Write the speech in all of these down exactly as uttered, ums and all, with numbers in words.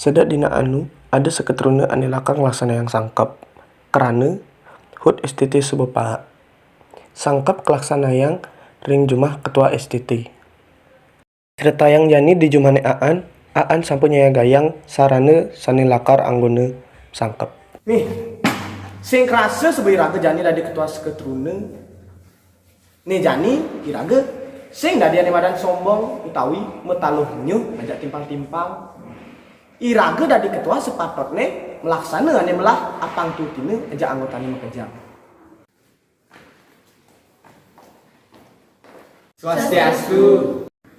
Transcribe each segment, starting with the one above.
Sedek dina anu, ada seketruna ane lakar nglaksanayang sangkep, krana hut S T T suba paek. Sangkep kalaksanayang ring jumah ketua S T T. Sretayang jani di jumahne Aan, Aan sampun nyayagayang sarana sane lakar anggona sangkep. Nih, sing krasa suba iraga jani dadi ketua seketruna. Nih jani, iraga sing dadi ane madan sombong utawi mataluh nyuh ajak timpal-timpal. Iraga dadi ketua sepatutne malaksana ane melah apang tuutina ajak anggotane makejang. Swastiastu.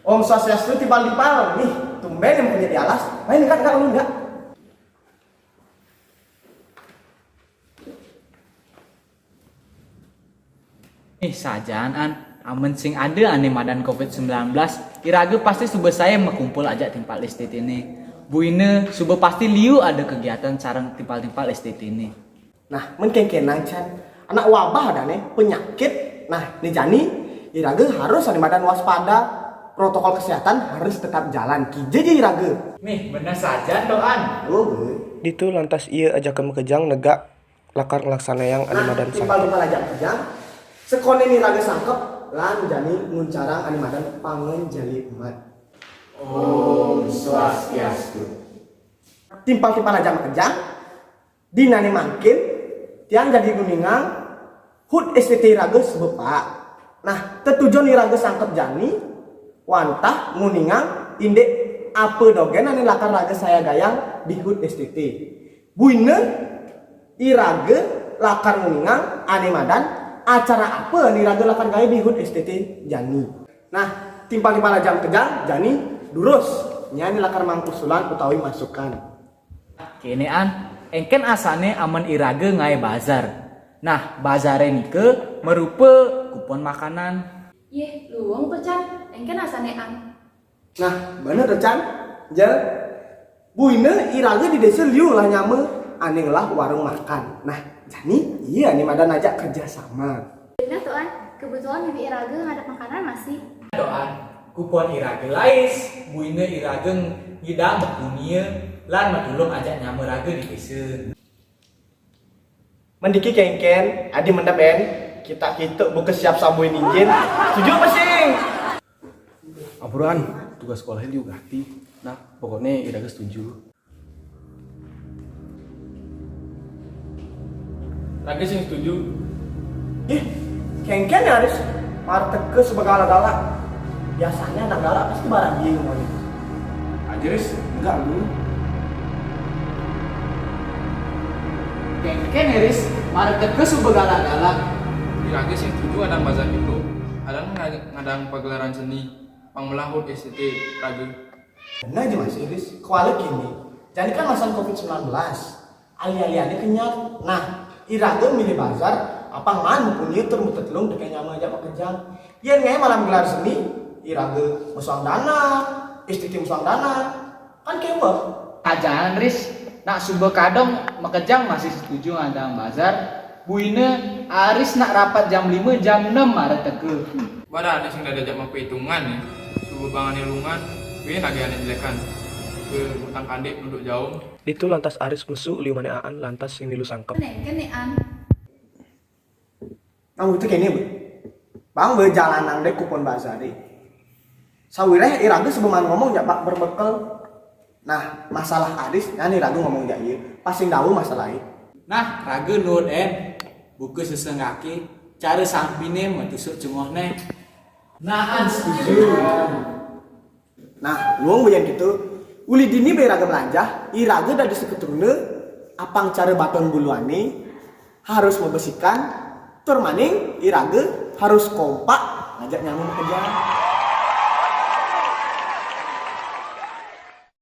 Om Swastiastu, timpal-timpal. Nih, tumben yang punya di alas. Main enggak, enggak, enggak. Eh, sajaan, An. Amun sing ada ane madan covid sembilan belas, iraga pasti suba sae makumpul ajak timpal S T T ne. Buina suba pasti liu ada kegiatan sareng timpal-timpal S T T ne. Nah, men kenkenang, Can. Anak wabah dane, penyakit. Nah, ne jani, iraga harus ane madan waspada. Protokol kesehatan harus tetap jalan. Kija ja iraga. Nih, bener sajan, Doan. Oh, bener. Ditu lantas ia ajaka makejang negak lakar nglaksanayang ane madan sangkep. Nah, timpal-timpal ajak makejang, sekonene iraga sangkep, lan jani nguncarang ane madan panganjali umat. Om Swastiastu. Timpal-timpal ajak makejang, dinane mangkin, tiang jagi nguningang hut S T T iraga suba paek. Nah, tetujon iraga sangkep jani, wantah nguningang indik apa dogen ane lakar raga sayagayang di hut S T T. Buina iraga lakar nguningang ane madan acara apa ane iraga lakar gae di hut S T T jani. Nah, timpal-timpal ajak makejang jani durus, nyane lakar mangkusulan utawi masukan. Kene, An, engken asane amun iraga ngae bazar. Nah, bazare nika marupa kupon makanan. Yeh, luung to, Can, engken asane, An. Nah, bener to, Can. Jel, buina iraga di desa liu ngelah nyama ane ngelah warung makan. Nah, jani ia ane madan ajak kerja sama. Bener to, An, kebetulan bibi iraga ngadep makanan masih. Doan, kupon iraga lais, buina iraga ngidang mapunia lan matulung ajak nyama raga di desa. Mendiki kengken, adi mendep en, kita-kita buka siap sabuin injin. Setuju apa sing? Ampura, An, tugas sekolahnya liu gati. Nah, pokoknya iraga setuju. Raga sing setuju. Ih, kengken ya, Riz. Mara teka suba galak-galak. Biasanya anak galak pasti barang bingung aja. Aja, Riz, enggak dulu. Kengken ya, Riz. Mara teka suba galak-galak. Iraga sing setuju ngadang bazar jero. Ada ngadang pagelaran seni. Pang melah hut S T T raga. Bener ja masih, Riz. Kuala kini. Jani kan masan covid sembilan belas. Alih-alihane kenyat. Nah, iraga milih bazar, apang maan mapunia tur matetelung teken nyama ajak makejang. Yen ngae malam gelar seni, iraga mesuang dana, S T T mesuang dana. Kan keweh. Ajan, Riz, nak suba kadong makejang masih setuju ngadang bazar. Buina, Aris nak rapat jam lima, jam enam mara teka. Badan ada sing dadi ajak mapahitungan, ya. Suba bang ane lungan, buin agi ane jelekan. Ke utang kandik nuduk jaum. Ditu lantas Aris mesu liu mane Aan lantas sing milu sangkep. Nengken ne, An. Nah, itu kene, Bu. Bang, be jalanan deh kupon bazar deh. Sawireh iraga suba maan ngomong jak bak berbekel. Nah, masalah Aris, nah ni raga ngomong jak ia. Pas sing dawa masalahe. Nah, raga nuut en. Buka sesenggake, cara sampine matusuk cunguhne. Nah, An setuju. Nah, luung ba yen gitu. Uli dini ba iraga malanjah, iraga dadi seketruna, apang cara baton buluane, harus mabesikan, tur maning iraga harus kompak ngajak nyama makejang.